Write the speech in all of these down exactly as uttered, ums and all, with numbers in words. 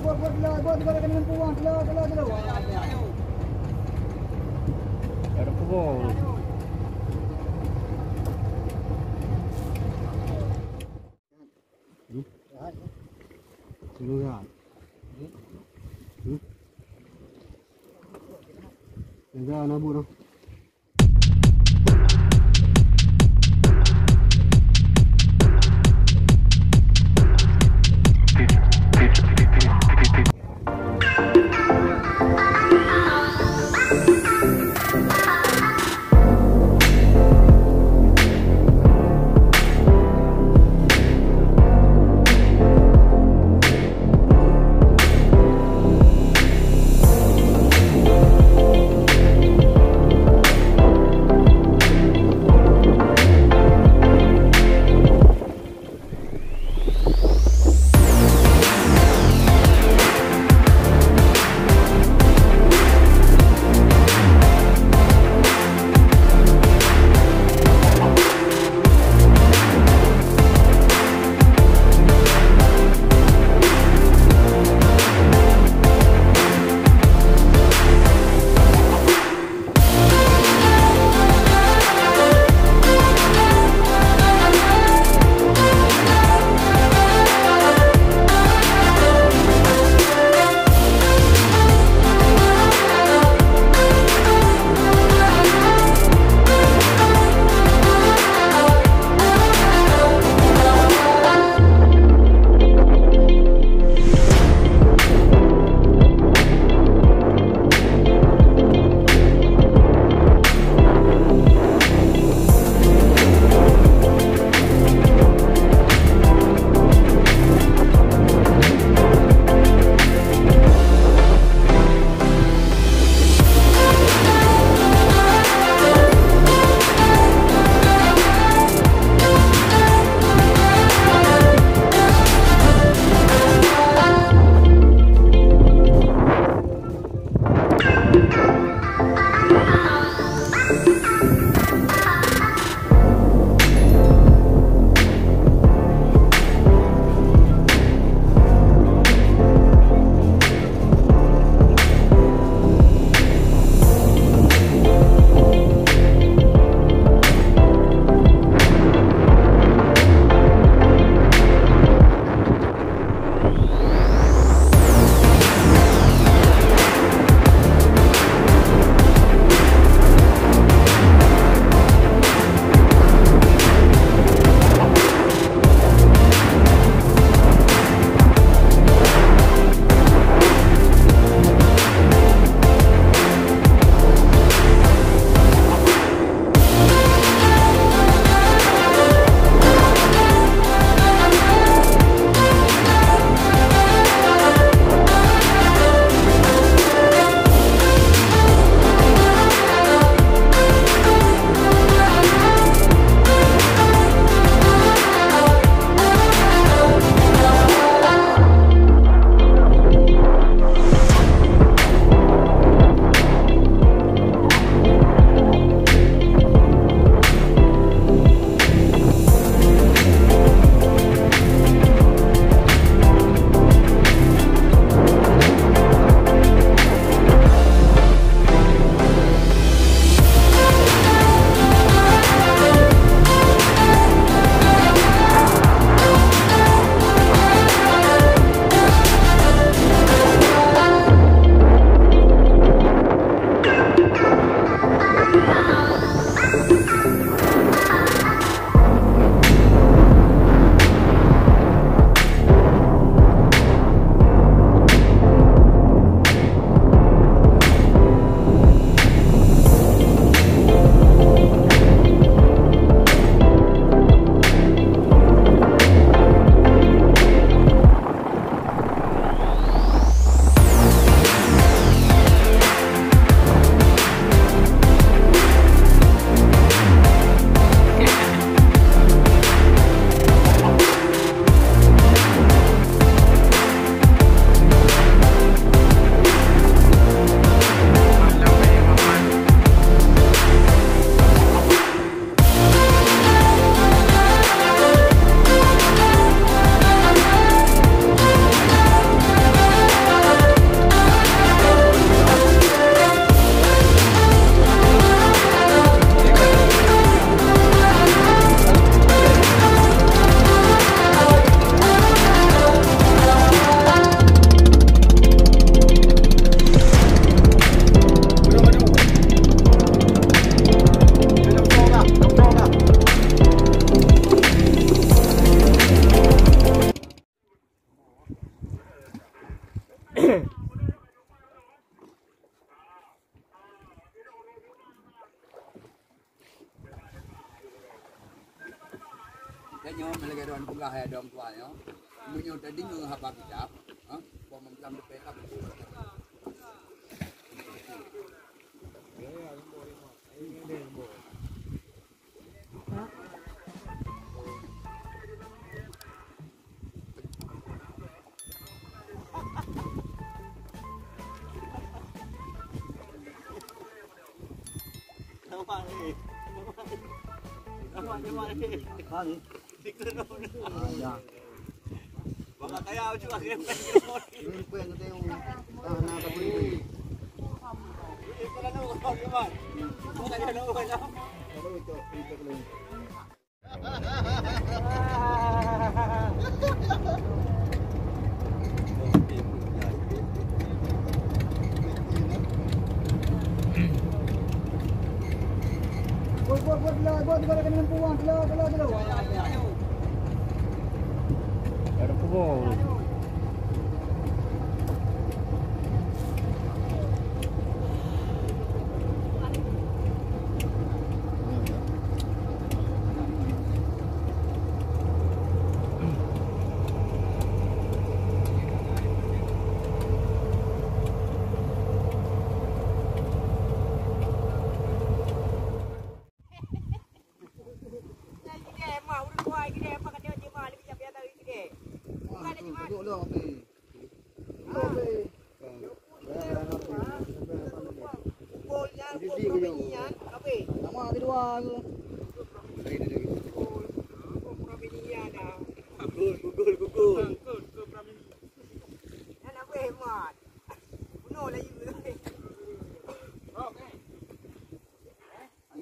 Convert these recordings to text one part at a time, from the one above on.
Ada pukul. Hmm? Sini kan? Hmm? Tengah nabur tu. Hai dong tuan nyoe, meunyoe tadeungoe haba kitab, ha, pom meulam depan ka beutôi.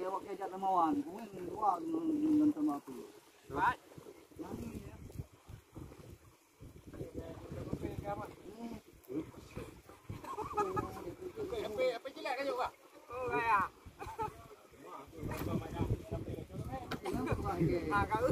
Lagèe awak kejak lama wan, kuwin dua ngon, ngon sama tu. Pat? Yang ni, ya. Apa, apa jilat kayu, Pak? Oh, raya. Ah, kau.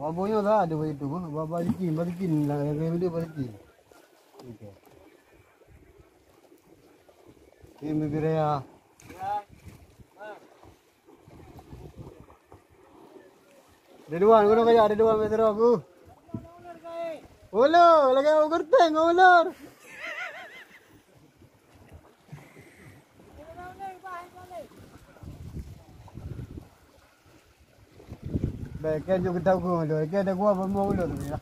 Wah, boh nyoe lah ada bak itu, bah, bah, balikin, balikin lah, yang kena dia balikin. Okey. Ini bibir raya. Ridwan, guna kaya Ridwan, metro aku. Ulur, lagi ulur teng, ulur. Baik, kan juga tahu gua, kan ada gua bermula ulur ya.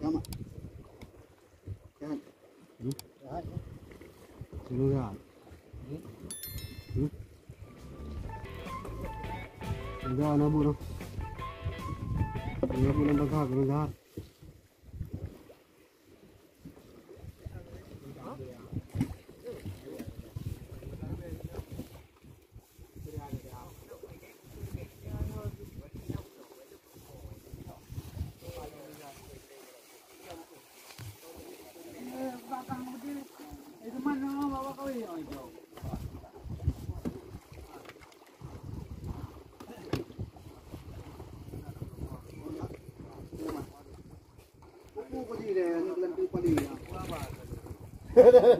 Selamat. Sehat. Hmm? Sehat, ya? Sehat. Hmm? Sehat, anak buah tu. Anak buah yang bakar, sehat.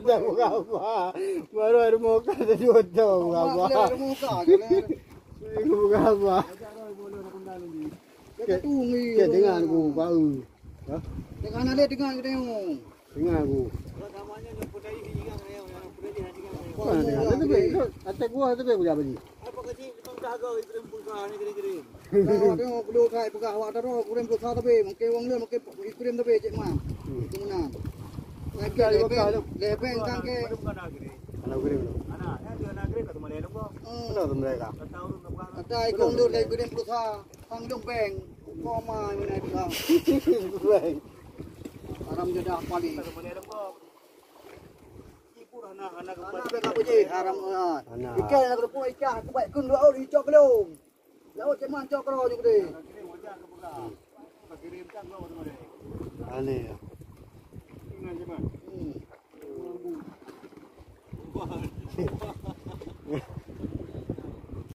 Dah buka apa? Baru ada muka tadi hotel buka apa? Buka apa? Kita tunggu. Kita dengar aku baru. Ha? Dengar nak dengar kita tengok. Dengar aku. Mana dengar? Tapi atas gua tapi aku dah beli. Apa kecil memang dah agak kirim pulsa ni kirim-kirim. Dah tengok dulu kai peugah awak dah roh kirim pulsa tapi mungkin wong dia mungkin kirim tapi cek man. Itu menang. Lagi lebeng, lebeng kan ke. Mana kirim tu? Mana? Yang dia nak kirim kat rumah dia lembong. Mana tu mereka? Kata ikon tu dari kirim pulsa. Tang dong beng. Koma mana bilang. Beng. Haram jadah paling. Kat rumah dia lembong. Ibu hana hana ke. Hana beka puji haram. Hana. Ikan nak rupa ikan aku baik kun dua orang icok belum. Laut cek man cok keroh juga deh. Aneh ya. Hmm.